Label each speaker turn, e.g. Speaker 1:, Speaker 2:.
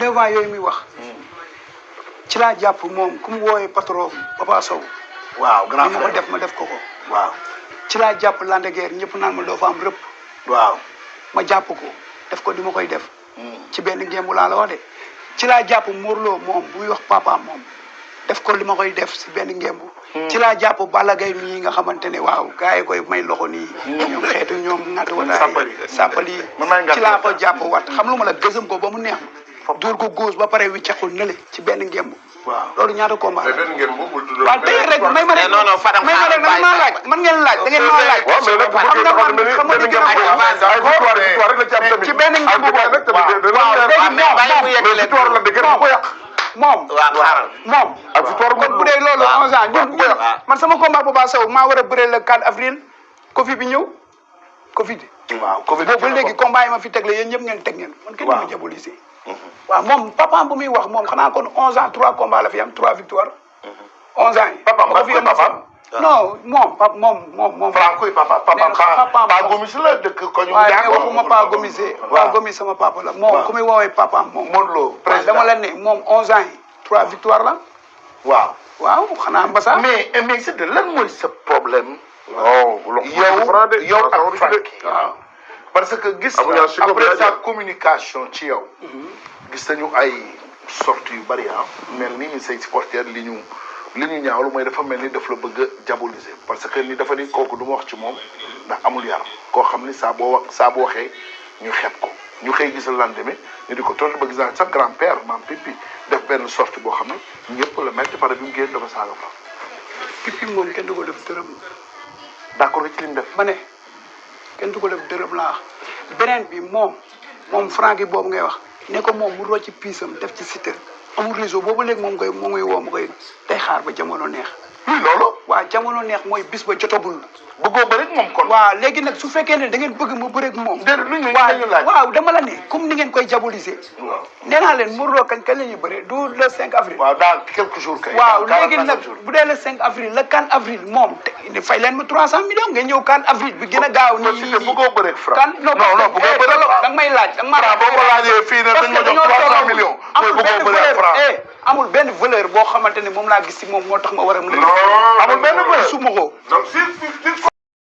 Speaker 1: 9 ans yooyu muy wax. ci laa jàpp moom ku mu wooyee patron Papa Sow.
Speaker 2: waaw grand
Speaker 1: frère ma def ko ko.
Speaker 2: waaw
Speaker 1: ci laa jàpp Lande Guerre ñëpp naan ma doo fa am rëpp.
Speaker 2: waaw
Speaker 1: ma jàpp ko def ko di ma koy def. ci benn ngémbu laa la wax de. ci laa jàpp Morlo moom buy wax papa moom def ko li ma koy def si benn ngémbu. ci laa jàpp Balla Gaye mii nga xamante ne waaw gars yi koy may loxo nii. ñoom xeetu ñoom ngàtt wataay sàppali ci laa ko jàpp wat xam lu ma la gësam ko ba mu neex ma. dóor ko góos ba pare wiccaxul nële ci benn ngémbu.
Speaker 2: waaw
Speaker 1: loolu ñaata combat la.
Speaker 3: benn ngeen boobu
Speaker 1: waaw tey rek may ma rek may ma rek man maa laaj man ngeen laaj da ngeen maa laaj.
Speaker 3: waaw mais nag bu fekkee dafa mel ni benn ngeen boobu ay victoire rek la ci am tamit.
Speaker 1: ci benn ngeen boobu
Speaker 3: ay victoire rek tamit
Speaker 1: waaw
Speaker 3: victoire la de gën ko yàq.
Speaker 1: moom
Speaker 3: ak victoire
Speaker 1: kon bu dee loolu 11 ans ñun man sama combat Papa Sow maa war a bëree le 4 avril Covid bi ñëw Covid.
Speaker 2: waaw Covid
Speaker 1: boobu ba léegi combat yi ma fi tegle yéen ñëpp ngeen teg ngeen. man kenn du ma diabolisé. waaw moom papaam bu muy wax moom xanaa kon 11 ans 3 combats la fi am 3 victoires. 11 ans yi.
Speaker 2: papaam ba fi am
Speaker 1: non moom.
Speaker 2: Franco yi papaam Pa Gomis la dëkk ko ñu.
Speaker 1: waaw waxuma Pa Gomis. Pa Gomis sama papa la moom ku muy woowee papaam moom.
Speaker 2: Modou Lo président
Speaker 1: dama la ne moom 11 ans yi 3 victoires la. waaw xanaa mbasa.
Speaker 2: mais c'est lan mooy sa problème. yow ak Franky. parce que gis nga après sa communication ci yow. gis nañu ay sorties yu bari mel ni say supporters li ñu ñaawlu mooy dafa mel ni daf la bëgg a diaboliser parce que ni dafa ni kooku du ma wax ci moom ndax amul yar koo xam ni saa boo waxee ñu xeeb ko ñu xëy gis la lendemain ñu di ko tontu ba gis naa sax grand père maam Pipi def benn sortie boo xam ne ñëpp la metti pare bi mu génn dafa saaga fa.
Speaker 1: Pipi moom kenn du ko def dërëm.
Speaker 2: d'accord nga ci li mu def.
Speaker 1: ma ne kenn du ko def dërëm laa beneen bi moom Franky boobu ngay wax ne ko moom mu rocci piisam def ci site amul réseau boobu léegi moom ngay woo ma koy day xaar ba jamono neex.
Speaker 2: loolu.
Speaker 1: waaw jamono neex mooy bis ba jotagul.
Speaker 2: bëggoo bëri moom kon.
Speaker 1: waaw léegi nag su fekkee ne da ngeen bëgg ma bëri ak moom.
Speaker 2: déedéet lu ñu laaj
Speaker 1: waaw dama la ne comme ni ngeen koy diaboliser. nee naa leen Modou Lo kañ la ñuy bëree du le 5 avril.
Speaker 2: waaw dans quelques jours kay.
Speaker 1: waaw léegi nag bu dee le 5 avril le 4 avril moom te fay leen ma 300 millions nga ñëw 4 avril bi gën a gaaw. nii
Speaker 2: bëggoo bëri ak Franck.
Speaker 1: non
Speaker 2: bëggoo bëri
Speaker 1: da nga may laaj.
Speaker 2: boo ko laajee fii ne dañ ma jox 300 millions. mooy bëggoo bëri ak Franck.
Speaker 1: amul benn valeur boo xamante ne moom laa gis si moom moo tax ma war a mën a.
Speaker 2: amul benn valeur
Speaker 1: su ma ko.
Speaker 3: donc si